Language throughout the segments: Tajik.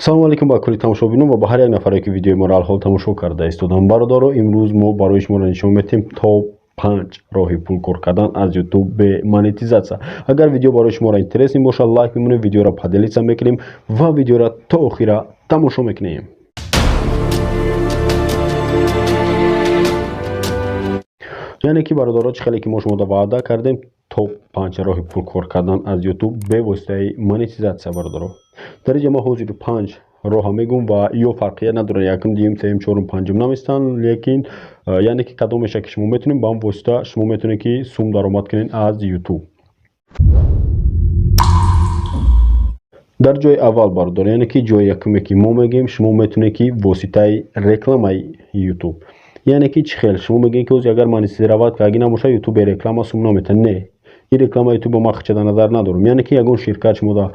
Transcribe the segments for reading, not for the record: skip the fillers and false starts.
Салому алейкум ба кулли тамошобинон ва ба ҳар як нафаре, ки видеои моро алҳол тамошо карда истодан. Бародаро, имрӯз мо барои шуморо нишон медиҳем то 5 роҳи пул кор кардан аз YouTube бе монетизатсия. Агар видео барои шуморо интересный бошад, лайк мемонем, видеоро поделиться мекунем ва видеоро то охира тамошо мекунем. Яъне ки, бародаро, чӣ хеле ки мо шумода ваъда кардем, то 5 роҳи пул кор кардан аз YouTube бевоситаи монетизатсия. Бародаро, дар инҷа мо ҳозир 5 роҳа мегӯм ва ё фарқият надорад, якум, дуюм, сеюм, чорум, панҷум наместанд, лекин яъне ки кадом меша ки шумо метавонед, ба ҳам восита шумо метавонед ки сум даромад кунед аз YouTube. Дар ҷои аввал, бародар, яъне ки ҷои якуме ки мо мегӯем, шумо метавонед ки воситаи рекламаи YouTube. Яъне ки чӣ хел? Шумо мегӯед, ки ҳозир агар монетизировать карда набошад, YouTube бе реклама сум наметавонад. Не, ин реклама ютубо ман хича дар назар надорам. Яъне ки ягон ширкат шумода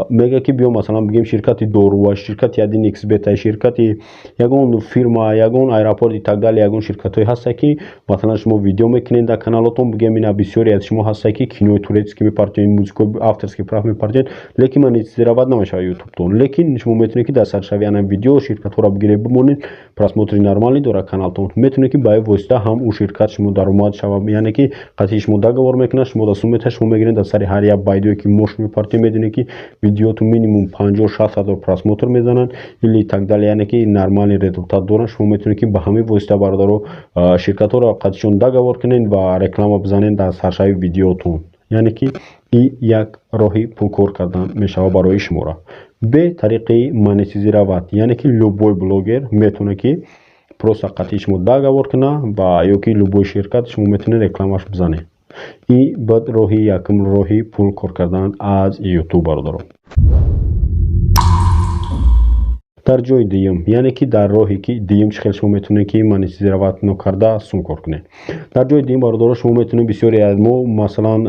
мегӯяд, ки биё, масалан, бигем, ширкати доруа, ширкати 1xBet, ширкати ягон фирма, ягон аэропорт и так далее, ягон ширкатҳое ҳаста, ки масалан шумо видео мекунед дар каналотон. Бигем, ина бисёре аз шумо ҳаста, ки кинои турецкий мепартоед, музикои авторский прав мепартоед, лекин монетизировать намешавад ютубтон. Лекин шумо метавонед, ки дар саршави ана видео ширкатҳоро бигиред, бимонед, просмотри нормалӣ дорад каналтон, метавонед, ки ба ин восита ҳам ӯ ширкат шумо даромад шавад. Яъне ки қатъи шумо договор мекунад, шумо да сум метавад, шумо мегиред дар сари ҳар як видеое, ки мо шумо мепартем. Медонед, ки видеотон минимум 50-60 ҳазор просмотр мезананд или так далее, яъне ки нормальный результат доранд. Шумо метавонед, ки ба ҳамин восита, бародаро, ширкатҳоро қатъишон договор кунед ва реклама бизанед дар саршави видеотон. Яъне ки и як роҳи пулкор кардан мешавад барои шуморо бе тариқи монетизировать. Яъне ки любой блогер метавонад, ки просто қатъи шумо договор кунад ва ё ки любой ширкат, шумо метавонед рекламаш бизанед. И баъд роҳи якум, роҳи пул кор кардан аз YouTube, бародаро. Дар ҷои дуюм, яъне ки дар роҳе ки дуюм, чӣ хел шумо метавонед, ки монетизировать нокарда сум кор кунед? Дар ҷои дуюм, бародаро, шумо метавонед, бисёре аз мо, масалан,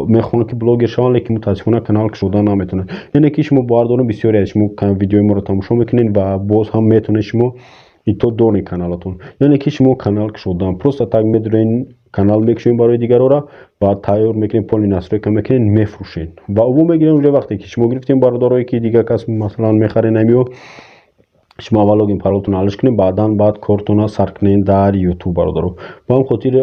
мехоҳанд, ки блогер шаванд, лекин мутаассифона канал кушода наметавонанд. Яъне ки шумо бовар дорем, бисёре аз шумо видеои моро тамошо мекунед ва боз ҳам метавонед шумо ито доред каналатон. Яъне ки шумо канал кушодан просто так медурен, канал мекушоем барои дигарора ва тайёр мекунем, полный настройка мекунем, мефурӯшем ва ӯ мегирем. Уже вақте ки шумо гирифтем, бародарое, ки дигар кас, масалан, мехарен, амиё шумо аввал логин, паролтон алиш кунед, баъдан баъд кортона сар кунед дар YouTube, бародаро. Ба ҳам хотир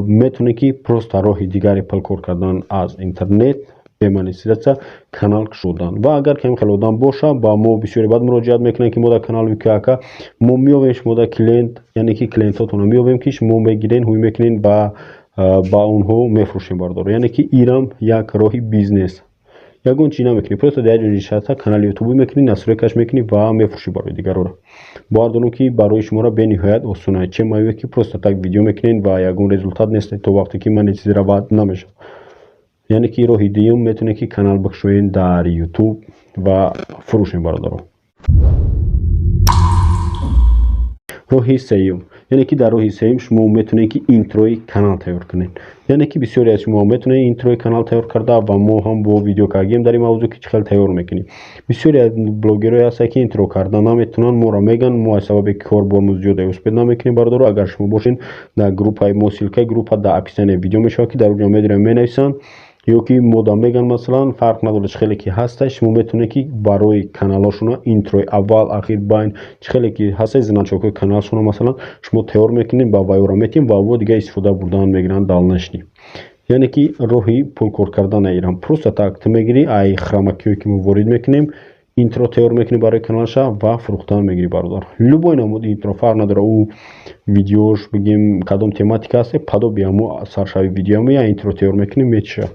метавонед, ки просто роҳи дигари пул кор кардан аз интернет бе монетизатсия канал кушодан. Ва агар кам хел одам боша, ба мо бисёре баъд муроҷиат мекунанд, ки мо дар канал ака, мо меёбем шумо дар клиент, яъне ки клиентҳотонро меёбем, ки шумо мегирен, ҳуй мекунед ва ба онҳо мефурӯшем, бародаро. Яъне ки ирам як роҳи бизнес. Ягон чиз намекунӣ, просто дар як ҷо нишаста канали ютубӣ мекунӣ, настройкаш мекунӣ ва мефурӯшӣ барои дигарора. Бовар дорам, ки барои шуморо бениҳоят осона, чем ае ки просто так видео мекунед ва ягон результат нест, то вақте ки монетизировать намешавад. Яъне ки роҳи дуюм, метавонед, ки канал бикушоед дар YouTube ва фурӯшем, бародаро. Роҳи сеюм, яъне ки дар роҳи сеюм шумо метавонед, ки интрои канал тайёр кунед. Яъне ки бисёре аз шумо метавонед интрои канал тайёр карда ва мо ҳам бо видео кардем дар ин мавзӯъ, ки чӣ хел тайёр мекунем. Бисёре аз блогерое ҳастанд, ки интро карда наметавонанд, моро мегӯянд. Мо аз сабабе ки кор бормон зиёда, успеть намекунем. Бародаро, агар шумо бошед дар группаи мо, ссылкаи группа дар описание видео мешавад, ки дар он ҷо медорем, менависанд ё ки мода мегӯянд, масалан, фарқ надорад, чӣ хеле ки ҳаста, шумо метавонед, ки барои каналҳошона интрои аввал, ахир, байн, чӣ хеле ки ҳаста, значокҳои каналшона, масалан, шумо тайёр мекунед, ба вайора метиҳем ва во дигар истифода бурдан мегиранд дальнейший. Яъне ки роҳи пулкор кардан ирам просто так ту мегирӣ, ай хромакиҳое ки мо ворид мекунем, интро тайёр мекунӣ барои каналша ва фурӯхтан мегирӣ, бародар. Любой намуд интро, фарқ надорад, ӯ видеош, бигем, кадом тематика ҳаст, подобие ҳамо саршави видеомо я интро тайёр мекунӣ, метиша.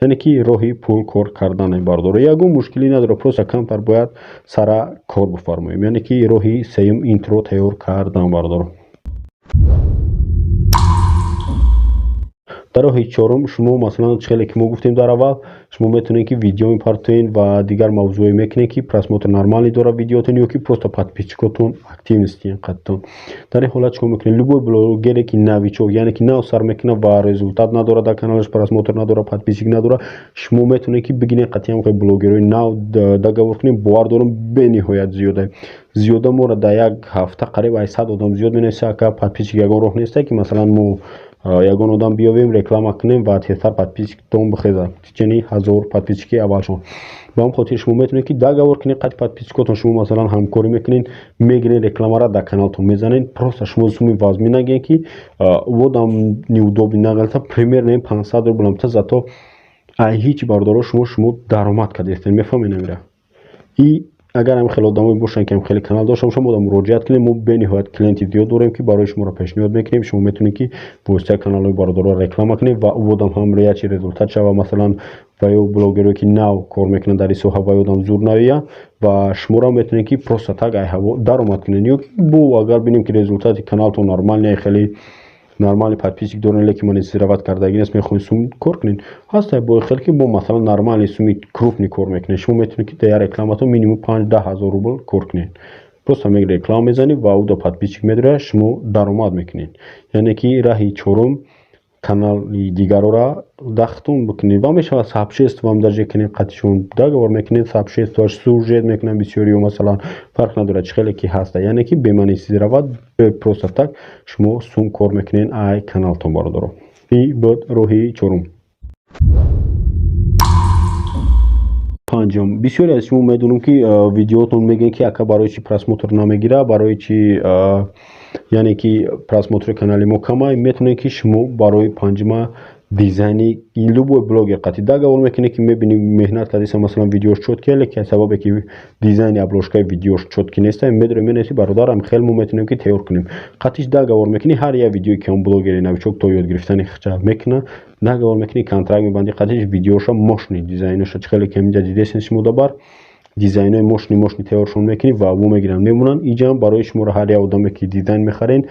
Яъне ки роҳи пул кор кардане, бародаро, ягон мушкилӣ надорад, просто камтар бояд сара кор бифармоем. Яъне ки роҳи сеюм, интро тайёр кардан, бародаро. Дар роҳи чорум, шумо, масалан, чӣ хеле ки мо гуфтем дар аввал, шумо метавонед, ки видео мепартоед ва дигар мавзӯъе мекунед, ки просмотр нормалӣ дорад видеотон ё ки просто подписчикотон активности қаттон. Дар ин ҳолат чикор мекунед? Любой блогере, ки новичок, яъне ки нав сар мекунад ва результат надорад дар каналаш, просмотр надорад, подписчик надорад, шумо метавонед, ки бигиред, қатъиян блогерҳои нав договор кунед. Бовар дорам, бениҳоят зиёда, зиёда. Моро дар як ҳафта қариб 800 одам зиёд менависад: ака, подписчик ягон роҳ неста, ки масалан мо Ягон одам биёвем, реклама кунем ва тезтар подписчиктон бихезад, течение 1000 подписчики аввалшон. Ба ҳам хотир шумо метавонед, ки договор кунед қати подписчикотон. Шумо, масалан, ҳамкорӣ мекунед, мегиред, рекламаро дар каналтон мезанед. Просто шумо суми вазмӣ нагӯед, ки одам неудобный нағалта, примерно 500 рубл амта, зато ай ҳеҷ, бародаро, шумо даромад кардастед. Мефаҳмед амира? И агар ҳам хеле одамое бошанд, ки хеле канал дошта бошанд, мо муроҷиат кунем. Мо бениҳоят клиенти зиёд дорем, ки барои шуморо пешниҳод мекунем. Шумо метавонед, ки воситаи каналҳои бародаро реклама кунед ва ӯ одам ҳам реачи результат шава. Масалан, ва ё блогерое, ки нав кор мекунанд дар ин соҳа, ва ёдам зур навия ва шуморо метавонед, ки просто так ай ҳаво даромад кунед. Ё бо агар бинем, ки результати каналтон нормальный, хеле нормальный подписчик дорем, лекин монетизировать кардагӣ нест, мехоҳед сум кор кунед, ҳаста бо хел, ки бо, масалан, нормальный суми крупный кор мекунед. Шумо метавонед, ки дар як рекламатон минимум 5-10 ҳазор рубл кор кунед. Просто мег реклама мезанед ва ӯ да подписчик медорад, шумо даромад мекунед. Яъне ки раҳи чорум: канали дигарора дахтун бикунед ва мешавад сообществоам даже кунед, қатишон договор мекунед, сообществоаш сюжет мекунанд бисёриё, масалан, фарқ надорад, чӣ хеле ки ҳаста. Яъне ки бе монетизировать, просто так шумо сум кор мекунед ай каналтон, бародаро. И буд роҳи чорум. Панҷум: бисёре аз шумо медонам, ки видеотон мегӯянд, ки ака, барои чӣ просмотр намегирад, барои чӣ, яъне ки просмотри канали мо камай. Метавонед, ки шумо барои панҷума дизайни любой блогер қатъи договор мекунед, ки мебинӣ, меҳнат кардеса, масалан, видеош чёткий, лекин сабабе ки дизайни обложкаи видеош чёткий неста, медорем, менависи: «Бародарам, хел мо метавонем, ки тайёр кунем». Қатъиш договор мекунӣ. Ҳар як видеое, ки он блогери новичок то ёд гирифтани хча мекуна, договор мекунӣ, контракт мебандӣ қатъиш, видеоша мощный дизайноша, чӣ хеле ки ҳаминҷа дидесен шумо, дабар дизайнои мощный, мощный тайёршон мекунӣ ва во мегиранд, мемонанд. Иҷам барои шуморо ҳар як одаме, ки дизайн мехарен,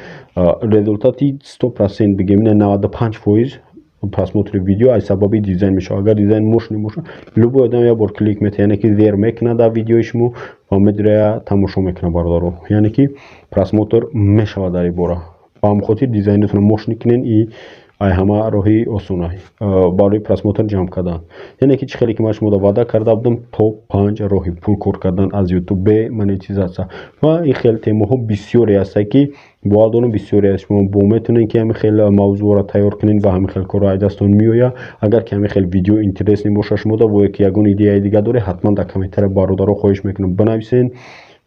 результати 100% бигем, 95% просмотри видео аз сабаби дизайн мешавад. Агар дизайн мощный бошад, любой одам як бор клик метавад, яъне ки зер мекунад дар видеои шумо ва медирая, тамошо мекунад, бародаро. Яъне ки просмотр мешавад дар ин бора. Ба ҳамин хотир дизайнотонро мощный кунед и ай ҳама роҳи осона барои просмотр ҷамъ кардан. Яъне ки чӣ хеле ки ман шуморо ваъда карда будам, то панҷ роҳи пул кор кардан аз Ютуб бе монетизатсия. Ва ин хел темаҳо бисёре ҳастанд, ки бовар дорам, бисёре аз шумо бо метавонед, ки ҳамин хел мавзӯъро тайёр кунед ва ҳамин хел корро аз дастон меояд. Агар ки ҳамин хел видео интересный бошад шумода ва ки ягон идеяи дигар доред, ҳатман дар комментария, бародаро, хоҳиш мекунам, бинависед.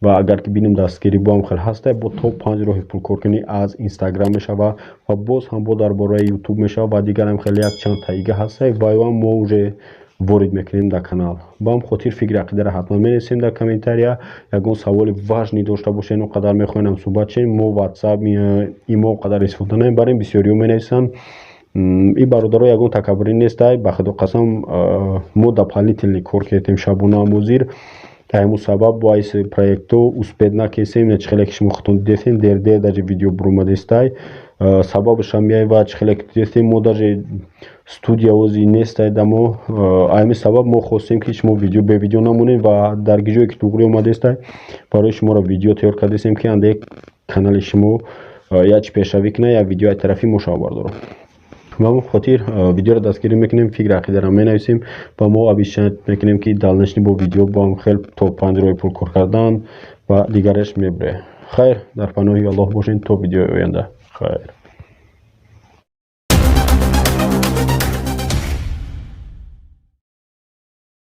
Ва агар ки бинем, дастгирӣ бо ҳам хел ҳаста, бо то панҷ роҳи пулкоркунӣ аз Инстаграм мешава ва боз ҳам бо дар бораи Ютуб мешава ва дигар ҳам хеле як чанд таига ҳаста, ва ам мо уже ворид мекунем дар канал. Ба ҳам хотир фикри ақидаро ҳатман менависем дар комментария. Ягон саволи важный дошта бошед, он қадар мехоҳем ҳам суҳбат шем, мо Ватсап, имо қадар истифода намебарем. Бисёриҳо менависанд. И, бародаро, ягон такаббурӣ нестай, ба худо қасам, мо дополнительный кор кардем шабона ҳамозир. Ҳамун сабаб бо айси проектҳо успеть накесем. Чӣ хеле ки шумо худтон дидесем, дер дер даже видео буромадестай. Сабабашам яй ва чӣ хеле ки дидесем, мо даже студия ози нестай да мо. Ҳамин сабаб мо хостем, ки шумо видео бе видео намонед ва дар ҷое ки туғри омадестай, барои шуморо видео тайёр кардесем, ки андак канали шумо як чӣ пешравӣ кунад, як видео аз тарафи мо шава, бардорам. Ба ҳамон хотир видеоро дастгирӣ мекунем, фикри ақидаро менависем ва мо обещать мекунем, ки дальнейший бо видео бо ҳам хел то панҷ роҳи пул кор кардан ва дигараш мебурем. Хайр, дар паноҳи Аллоҳ бошед то видеои оянда. Хайр.